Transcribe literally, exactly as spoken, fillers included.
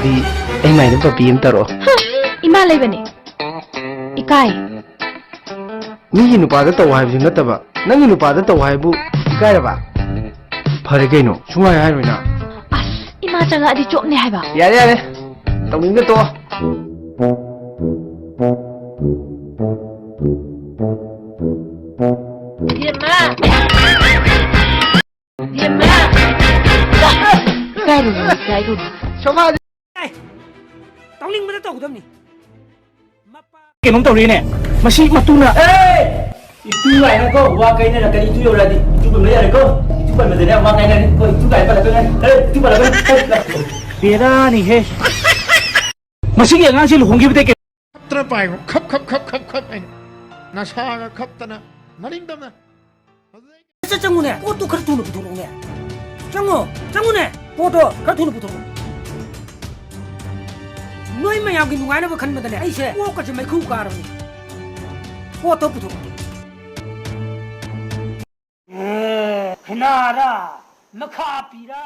ꯑꯩ ꯃꯥꯏꯗ ꯄꯞꯄꯤ ꯑꯃ ꯇꯧꯔꯛꯑꯣ꯫ ꯏꯃꯥ ꯂꯩꯕꯅꯤ꯫ ꯏꯀꯥꯏ꯫ ꯃꯤꯒꯤ ꯅꯨꯄꯥꯗ ꯇꯧ ꯍꯥꯏꯕꯁꯨ ꯅꯠꯇꯕ, ꯅꯪꯒꯤ ꯅꯨꯄꯥꯗ ꯇꯧ ꯍꯥꯏꯕꯨ ꯏꯀꯥꯏꯔꯕ? ꯐꯔꯦ ꯀꯩꯅꯣ, ꯁꯨꯡꯍꯥꯏ ꯍꯥꯏꯔꯣꯏꯅ꯫ ꯑꯁ, ꯏꯃꯥ ꯆꯪꯉꯛꯑꯗꯤ ꯆꯣꯞꯅꯤ ꯍꯥꯏꯕ꯫ ꯌꯥꯔꯦ, ꯌꯥꯔꯦ, ꯇꯧꯅꯤꯡꯗ ꯇꯣꯛꯑꯣ꯫ ꯏꯕꯦꯝꯃ! ꯏꯕꯦꯝꯃ! ꯏꯀꯥꯏꯔꯨꯅꯨ, ꯏꯀꯥꯏꯔꯨꯅꯨ꯫ ꯁꯣꯃꯥꯖ! ꯑꯦ, ꯇꯧꯅꯤꯡꯕꯗ ꯇꯧꯒꯗꯕꯅꯤ꯫ ꯀꯩꯅꯣꯝ ꯇꯧꯔꯤꯅꯦ ꯃꯁꯤ ꯃꯇꯨꯅ꯫ ꯑꯦ! ꯏꯇꯨ ꯍꯥꯏꯅꯀꯣ ꯋꯥ ꯀꯥꯏꯅꯔꯛꯀꯅꯤ, ꯏꯇꯨ ꯌꯧꯔꯛꯑꯗꯤ꯫ ꯏꯇꯨ ꯄꯟꯕ ꯌꯥꯔꯦꯀꯣ꯫ ꯏꯇꯨ ꯄꯟꯕꯗꯅꯦ ꯋꯥ ꯀꯥꯏꯅꯔꯦ꯫ ꯀꯣ, ꯏꯇꯨ ꯀꯥꯏꯅ ꯄꯜꯂꯛꯀꯅꯨ꯫ ꯑꯦ, ꯏꯇꯨ ꯄꯜꯂꯛꯀꯅꯨ꯫ ꯑꯦ, ꯕꯦꯔꯥꯅꯤꯍꯦ꯫ ꯃꯁꯤꯒꯤ ꯑꯉꯥꯡꯁꯤ ꯂꯨꯍꯣꯡꯈꯤꯕꯗꯩ ꯀꯩ- ꯈꯞꯇꯅ ꯄꯥꯏꯈ꯭ꯔꯣ꯫ ꯈꯞ, ꯈꯞ, ꯈꯞ, ꯈꯞ, ꯈꯞ ꯍꯥꯏꯅ꯫ ꯅꯁꯥꯒ ꯈꯞꯇꯅ ꯃꯅꯤꯡ ꯇꯝꯅ꯫ ꯆꯠ ꯆꯪꯉꯨꯅꯦ, ꯄꯣꯠꯇꯣ ꯈꯔ ꯊꯨꯅ ꯄꯨꯊꯣꯔꯛꯎꯅꯦ꯫ ꯆꯪꯉꯣ, ꯆꯪꯉꯨꯅꯦ, ꯄꯣꯠꯇꯣ ꯈꯔ ꯊꯨꯅ ꯄꯨꯊꯣꯔꯛꯎ꯫ ꯅꯣꯏ ꯃꯌꯥꯝꯒꯤ ꯅꯨꯡꯉꯥꯏꯅꯕ ꯈꯟꯕꯗꯅꯦ, ꯑꯩꯁꯦ ꯀꯣꯛꯀꯁꯦ ꯃꯩꯈꯨ ꯀꯥꯔꯕꯅꯤ꯫ ꯄꯣꯠꯇꯣ ꯄꯨꯊꯣꯔꯛꯎ꯫ ꯈꯦꯅꯥꯔꯥ, ꯃꯈꯥ ꯄꯤꯔꯥ꯫